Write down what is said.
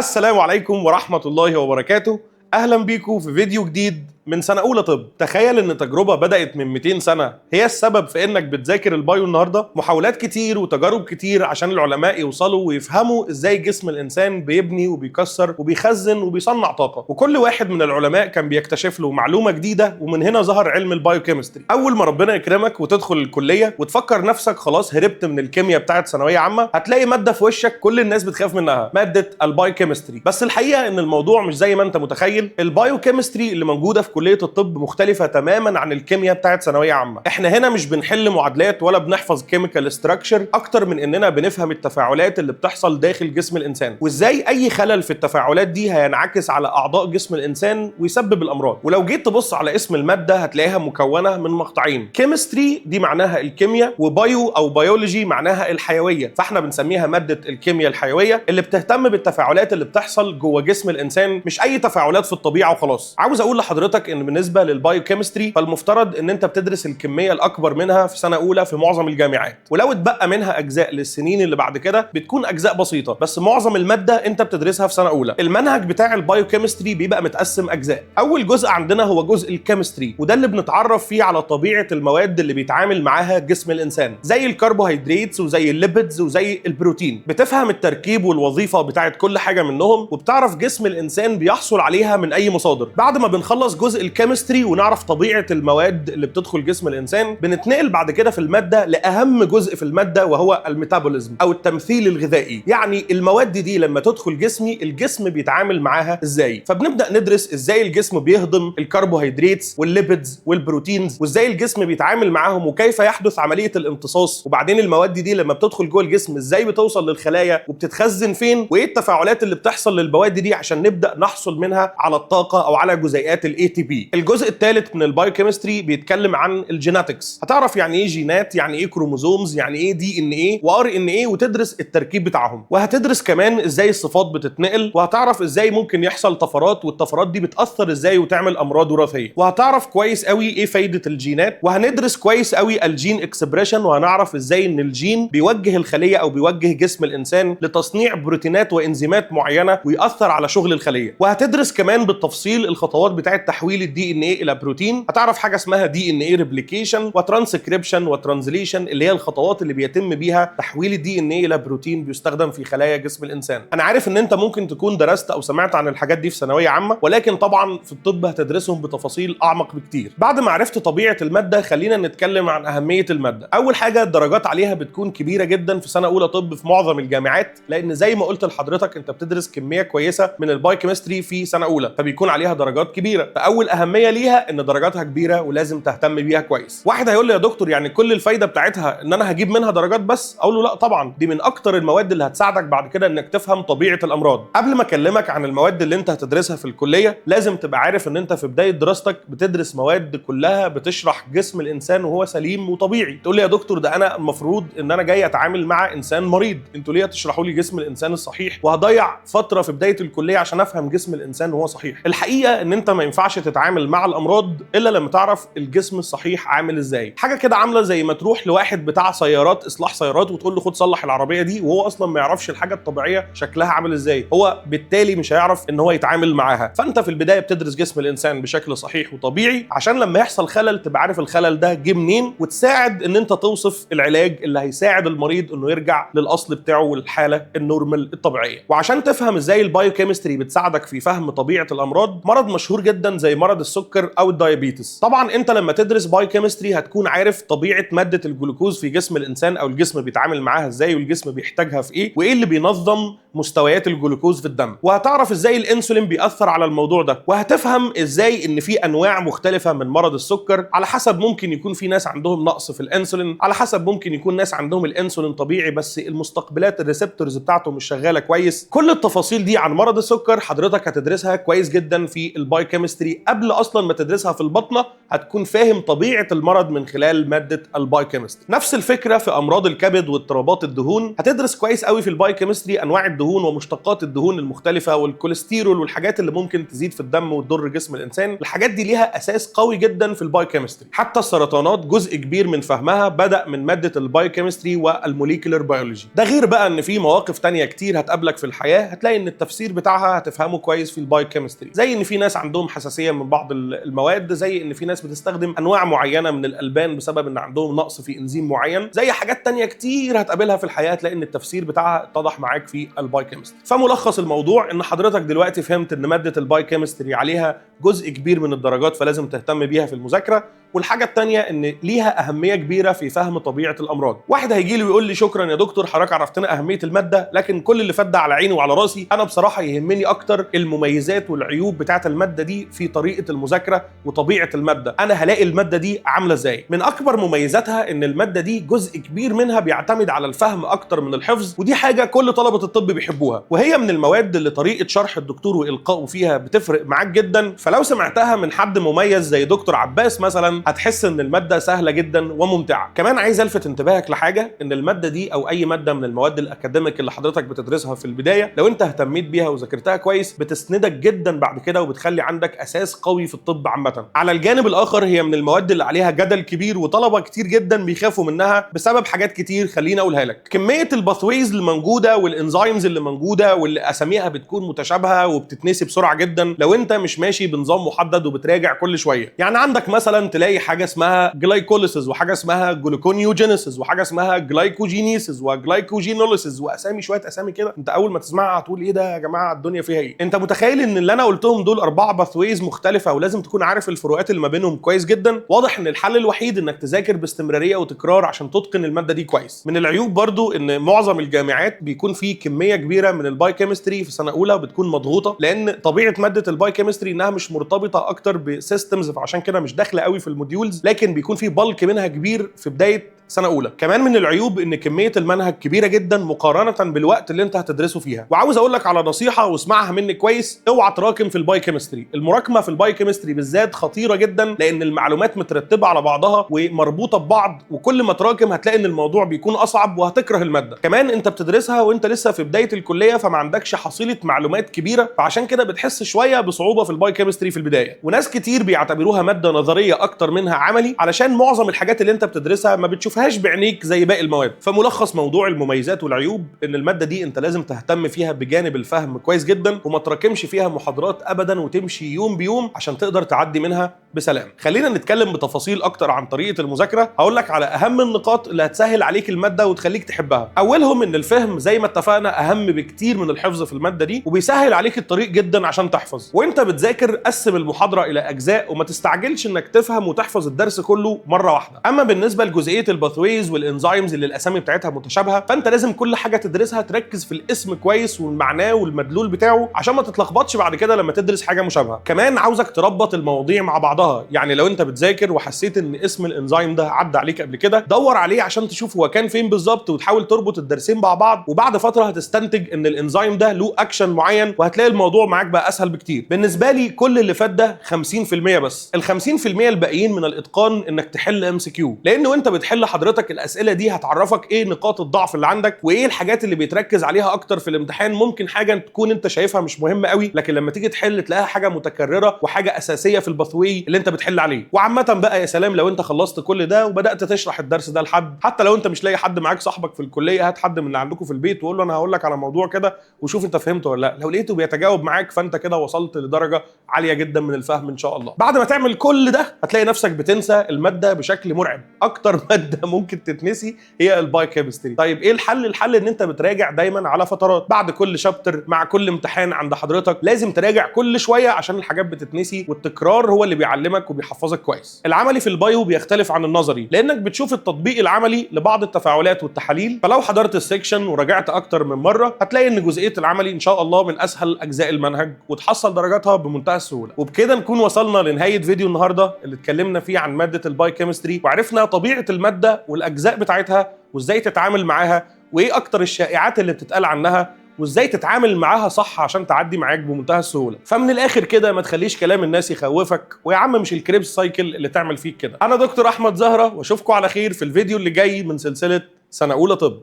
السلام عليكم ورحمة الله وبركاته. أهلا بيكم في فيديو جديد من سنة أولى طب. تخيل إن تجربة بدأت من 200 سنة هي السبب في إنك بتذاكر ال bio النهاردة. محاولات كتير وتجارب كتير عشان العلماء يوصلوا ويفهموا إزاي جسم الإنسان بيبني وبيكسر وبيخزن وبيصنع طاقة، وكل واحد من العلماء كان بيكتشف له معلومة جديدة، ومن هنا ظهر علم ال biochemistry. أول ما ربنا يكرمك وتدخل الكلية وتفكر نفسك خلاص هربت من الكيمياء بتاعت ثانوية عامة، هتلاقي مادة في وشك كل الناس بتخاف منها، مادة ال biochemistry. بس الحقيقة إن الموضوع مش زي ما أنت متخيل. ال biochemistry اللي موجودة في كلية الطب مختلفة تماما عن الكيمياء بتاعت ثانوية عامة. احنا هنا مش بنحل معادلات ولا بنحفظ chemical structure، اكتر من اننا بنفهم التفاعلات اللي بتحصل داخل جسم الانسان، وازاي اي خلل في التفاعلات دي هينعكس على اعضاء جسم الانسان ويسبب الامراض. ولو جيت تبص على اسم المادة هتلاقيها مكونة من مقطعين: chemistry دي معناها الكيمياء، و bio او بيولوجي معناها الحيوية، فاحنا بنسميها مادة الكيمياء الحيوية اللي بتهتم بالتفاعلات اللي بتحصل جوه جسم الانسان، مش اي تفاعلات في الطبيعة وخلاص. عاوز اقول لحضرتك ان بالنسبة لل biochemistry فالمفترض ان انت بتدرس الكمية الاكبر منها في سنة اولى في معظم الجامعات، ولو اتبقى منها اجزاء للسنين اللي بعد كده بتكون اجزاء بسيطه، بس معظم المادة انت بتدرسها في سنة اولى. المنهج بتاع ال biochemistry بيبقى متقسم اجزاء. اول جزء عندنا هو جزء ال chemistry، وده اللي بنتعرف فيه على طبيعة المواد اللي بيتعامل معاها جسم الانسان، زي الكربوهيدرات وزي ال lipids وزي البروتين. بتفهم التركيب والوظيفة بتاعت كل حاجة منهم، وبتعرف جسم الانسان بيحصل عليها من اي مصادر. بعد ما بنخلص جزء ال chemistry ونعرف طبيعة المواد اللي بتدخل جسم الانسان، بنتنقل بعد كده في المادة لاهم جزء في الماده، وهو ال metabolism او التمثيل الغذائي. يعني المواد دي لما تدخل جسمي الجسم بيتعامل معاها ازاي. فبنبدا ندرس ازاي الجسم بيهضم الكربوهيدرات وال lipids وال proteins، وازاي الجسم بيتعامل معاهم، وكيف يحدث عملية الامتصاص. وبعدين المواد دي لما بتدخل جوه الجسم ازاي بتوصل للخلايا وبتتخزن فين، وايه التفاعلات اللي بتحصل للمواد دي عشان نبدا نحصل منها على الطاقة او على جزيئات ال ATP. الجزء الثالث من ال biochemistry بيتكلم عن ال genetics. هتعرف يعني ايه جينات، يعني ايه chromosomes، يعني ايه DNA و RNA، وتدرس التركيب بتاعهم. وهتدرس كمان ازاي الصفات بتتنقل، وهتعرف ازاي ممكن يحصل طفرات، والطفرات دي بتاثر ازاي وتعمل امراض وراثيه. وهتعرف كويس قوي ايه فايده الجينات، وهندرس كويس قوي ال gene expression، وهنعرف ازاي ان الجين بيوجه الخلية او بيوجه جسم الانسان لتصنيع بروتينات وانزيمات معينة ويأثر على شغل الخليه. وهتدرس كمان بالتفصيل الخطوات بتاعه تحويل ال DNA الى بروتين. هتعرف حاجة اسمها دي ان اي ريبليكيشن وترانسكريبشن وترانزليشن، اللي هي الخطوات اللي بيتم بيها تحويل ال DNA الى بروتين بيستخدم في خلايا جسم الانسان. انا عارف ان انت ممكن تكون درست او سمعت عن الحاجات دي في ثانوية عامه، ولكن طبعا في الطب هتدرسهم بتفاصيل اعمق بكتير. بعد ما عرفت طبيعة المادة خلينا نتكلم عن اهمية الماده. اول حاجه، الدرجات عليها بتكون كبيرة جدا في سنة اولى طب في معظم الجامعات، لان زي ما قلت لحضرتك انت بتدرس كمية كويسة من ال biochemistry في سنة اولى، فبيكون عليها درجات كبيره. فاول اهمية ليها ان درجاتها كبيرة ولازم تهتم بيها كويس. واحد هيقول لي يا دكتور، يعني كل الفايدة بتاعتها ان انا هجيب منها درجات بس؟ اقول له لا طبعا، دي من اكتر المواد اللي هتساعدك بعد كده انك تفهم طبيعة الامراض. قبل ما اكلمك عن المواد اللي انت هتدرسها في الكليه، لازم تبقى عارف ان انت في بداية دراستك بتدرس مواد كلها بتشرح جسم الانسان وهو سليم وطبيعي. تقول لي يا دكتور، ده انا المفروض ان انا جاي اتعامل مع انسان مريض، انتوا ليه تشرحوا لي جسم الانسان الصحيح وهضيع فترة في بداية الكلية عشان افهم جسم الانسان وهو صحيح؟ الحقيقة ان انت ما ينفعش تتعامل مع الامراض الا لما تعرف الجسم الصحيح عامل ازاي. حاجة كده عامله زي ما تروح لواحد بتاع سيارات، اصلاح سيارات، وتقول له خد صلح العربية دي، وهو اصلا ما يعرفش الحاجة الطبيعية شكلها عامل ازاي، هو بالتالي مش هيعرف ان هو يتعامل معاها. فانت في البداية بتدرس جسم الانسان بشكل صحيح وطبيعي عشان لما يحصل خلل تبقى عارف الخلل ده جه منين، وتساعد ان انت توصف العلاج اللي هيساعد المريض انه يرجع للاصل بتاعه والحالة ال normal الطبيعيه. وعشان تفهم ازاي ال biochemistry بتساعدك في فهم طبيعة الامراض، مرض مشهور جدا زي مرض السكر او ال diabetes، طبعا انت لما تدرس biochemistry هتكون عارف طبيعة مادة الجلوكوز في جسم الانسان، او الجسم بيتعامل معاها ازاي، والجسم بيحتاجها في ايه، وايه اللي بينظم مستويات الجلوكوز في الدم، وهتعرف ازاي الانسولين بيأثر على الموضوع ده، وهتفهم ازاي ان في انواع مختلفة من مرض السكر على حسب ممكن يكون في ناس عندهم نقص في الانسولين، على حسب ممكن يكون ناس عندهم الانسولين طبيعي بس المستقبلات ال receptors بتاعته مش شغالة كويس. كل التفاصيل دي عن مرض السكر حضرتك هتدرسها كويس جدا في ال biochemistry. قبل اصلا ما تدرسها في البطنه هتكون فاهم طبيعة المرض من خلال مادة ال biochemistry. نفس الفكرة في امراض الكبد واضطرابات الدهون، هتدرس كويس قوي في ال biochemistry انواع الدهون الدهون ومشتقات الدهون المختلفة والكوليسترول والحاجات اللي ممكن تزيد في الدم وتضر جسم الانسان. الحاجات دي ليها اساس قوي جدا في ال biochemistry. حتى السرطانات جزء كبير من فهمها بدا من مادة ال biochemistry وال molecular biology. ده غير بقى ان في مواقف تانية كتير هتقابلك في الحياة هتلاقي ان التفسير بتاعها هتفهمه كويس في ال biochemistry، زي ان في ناس عندهم حساسية من بعض المواد، زي ان في ناس بتستخدم انواع معينة من الالبان بسبب ان عندهم نقص في انزيم معين، زي حاجات تانية كتير هتقابلها في الحياة تلاقي ان التفسير بتاعها اتضح معاك في ال biochemistry. فملخص الموضوع ان حضرتك دلوقتي فهمت ان مادة ال biochemistry عليها جزء كبير من الدرجات، فلازم تهتم بيها في المذاكره. والحاجة الثانية ان ليها اهمية كبيرة في فهم طبيعة الامراض. واحد هيجي لي ويقول لي شكرا يا دكتور، حضرتك عرفتنا اهمية الماده، لكن كل اللي فات ده على عيني وعلى راسي، انا بصراحة يهمني اكتر المميزات والعيوب بتاعه المادة دي في طريقه المذاكرة وطبيعه الماده، انا هلاقي المادة دي عامله ازاي. من اكبر مميزاتها ان المادة دي جزء كبير منها بيعتمد على الفهم اكتر من الحفظ، ودي حاجة كل طلبه الطب بيحبوها، وهي من المواد اللي طريقه شرح الدكتور والقائه فيها بتفرق معاك جدا. فلو سمعتها من حد مميز زي دكتور عباس مثلا هتحس ان المادة سهلة جدا وممتعه. كمان عايز الفت انتباهك لحاجه، ان المادة دي او اي مادة من المواد ال academic اللي حضرتك بتدرسها في البداية لو انت اهتميت بيها وذاكرتها كويس بتسندك جدا بعد كده وبتخلي عندك اساس قوي في الطب عامة. على الجانب الاخر هي من المواد اللي عليها جدل كبير وطلبه كتير جدا بيخافوا منها بسبب حاجات كتير، خليني اقولها لك. كمية ال pathways اللي موجودة وال enzymes اللي موجودة واللي اساميها بتكون متشابهة وبتتنسي بسرعة جدا لو انت مش ماشي بنظام محدد وبتراجع كل شويه. يعني عندك مثلا تلاقي حاجة اسمها glycolysis وحاجه اسمها gluconeogenesis وحاجه اسمها glycogenesis و glycogenolysis واسامي، شوية اسامي كده انت اول ما تسمعها هتقول ايه ده يا جماعه، الدنيا فيها ايه؟ انت متخيل ان اللي انا قلتهم دول 4 pathways مختلفة ولازم تكون عارف الفروقات اللي ما بينهم كويس جدا؟ واضح ان الحل الوحيد انك تذاكر باستمراريه وتكرار عشان تتقن المادة دي كويس. من العيوب برضو ان معظم الجامعات بيكون في كمية كبيرة من ال biochemistry في سنة اولى بتكون مضغوطه، لان طبيعة مادة ال biochemistry انها مش مرتبطة اكتر ب systems، فعشان كده مش داخله قوي في ال modules، لكن بيكون في bulk منها كبير في بداية سنة اولى. كمان من العيوب ان كمية المنهج كبيرة جدا مقارنة بالوقت اللي انت هتدرسه فيها. وعاوز اقول لك على نصيحة واسمعها مني كويس، اوعى تراكم في ال biochemistry. المراكمه في ال biochemistry بالذات خطيرة جدا، لان المعلومات مترتبة على بعضها ومربوطه ببعض، وكل ما تراكم هتلاقي ان الموضوع بيكون اصعب وهتكره الماده. كمان انت بتدرسها وانت لسه في بداية الكلية، فما عندكش حصيله معلومات كبيرة، فعشان كده بتحس شوية بصعوبة في ال biochemistry في البداية. وناس كتير بيعتبروها مادة نظرية اكتر منها عملي، علشان معظم الحاجات اللي انت بتدرسها ما بتشوفهاش بعينيك زي باقي المواد. فملخص موضوع المميزات والعيوب ان المادة دي انت لازم تهتم فيها بجانب الفهم كويس جدا، وما تراكمش فيها محاضرات ابدا، وتمشي يوم بيوم عشان تقدر تعدي منها بسلام. خلينا نتكلم بتفاصيل اكتر عن طريقه المذاكرة. هقول لك على اهم النقاط اللي هتسهل عليك المادة وتخليك تحبها. اولهم ان الفهم زي ما اتفقنا اهم بكتير من الحفظ في المادة دي، وبيسهل عليك الطريق جدا عشان تحفظ. وانت بتذاكر قسم المحاضرة الى اجزاء، وما تستعجلش انك تفهم وتحفظ الدرس كله مرة واحدة. اما بالنسبة لجزئيه ال pathways وال enzymes اللي الاسامي بتاعتها متشابهة، فانت لازم كل حاجة تدرسها تركز في الاسم كويس والمعناه والمدلول بتاعه عشان ما تتلخبطش بعد كده لما تدرس حاجة مشابهة. كمان عاوزك تربط المواضيع مع بعضها، يعني لو انت بتذاكر وحسيت ان اسم الانزيم ده عدى عليك قبل كده، دور عليه عشان تشوف هو كان فين بالظبط، وتحاول تربط الدرسين مع بعض، وبعد فترة هتستنتج ان الانزيم ده له اكشن معين، وهتلاقي الموضوع معاك بقى اسهل بكتير. بالنسبة لي كل اللي فات ده 50% بس، ال 50% الباقيين من الاتقان انك تحل MCQ، لان وانت بتحل حضرتك الاسئلة دي هتعرفك ايه نقاط الضعف اللي عندك وايه الحاجات اللي بيتركز عليها اكتر في الامتحان. ممكن حاجة تكون انت شايفها مش مهمة قوي، لكن لما تيجي تحل تلاقيها حاجة متكررة وحاجه اساسية في ال pathway اللي انت بتحل عليه. وعامة بقى يا سلام لو انت خلصت كل ده وبدات تشرح الدرس ده لحد، حتى لو انت مش لاقي حد معاك صاحبك في الكلية، هات حد من اللي عندكم في البيت وقول له انا هقول لك على موضوع كده وشوف انت فهمته ولا لا. لو لقيته بيتجاوب معاك فانت كده وصلت لدرجة عالية جدا من الفهم ان شاء الله. بعد ما تعمل كل ده هتلاقي نفسك بتنسى المادة بشكل مرعب. اكتر مادة ممكن تتنسي هي ال biochemistry. طيب ايه الحل؟ الحل ان انت بتراجع دايما على فترات، بعد كل chapter مع كل امتحان عند حضرتك لازم تراجع كل شوية عشان الحاجات بتتنسي، والتكرار هو اللي بيعلمك وبيحفظك كويس. العملي في ال bio بيختلف عن النظري لانك بتشوف التطبيق العملي لبعض التفاعلات والتحاليل، فلو حضرت ال section وراجعت اكتر من مرة هتلاقي ان جزئية العملي ان شاء الله من اسهل اجزاء المنهج وتحصل درجاتها بمنتهى السهولة. وبكده نكون وصلنا لنهاية فيديو النهارده اللي اتكلمنا فيه عن مادة ال biochemistry، وعرفنا طبيعة المادة والاجزاء بتاعتها وازاي تتعامل معاها وايه اكتر الشائعات اللي بتتقال عنها وازاي تتعامل معاها صح عشان تعدي معاك بمنتهى السهولة. فمن الاخر كده ما تخليش كلام الناس يخوفك، ويا عم مش ال Krebs cycle اللي تعمل فيك كده. انا دكتور احمد زهره، واشوفكم على خير في الفيديو اللي جاي من سلسلة سنة اولى طب.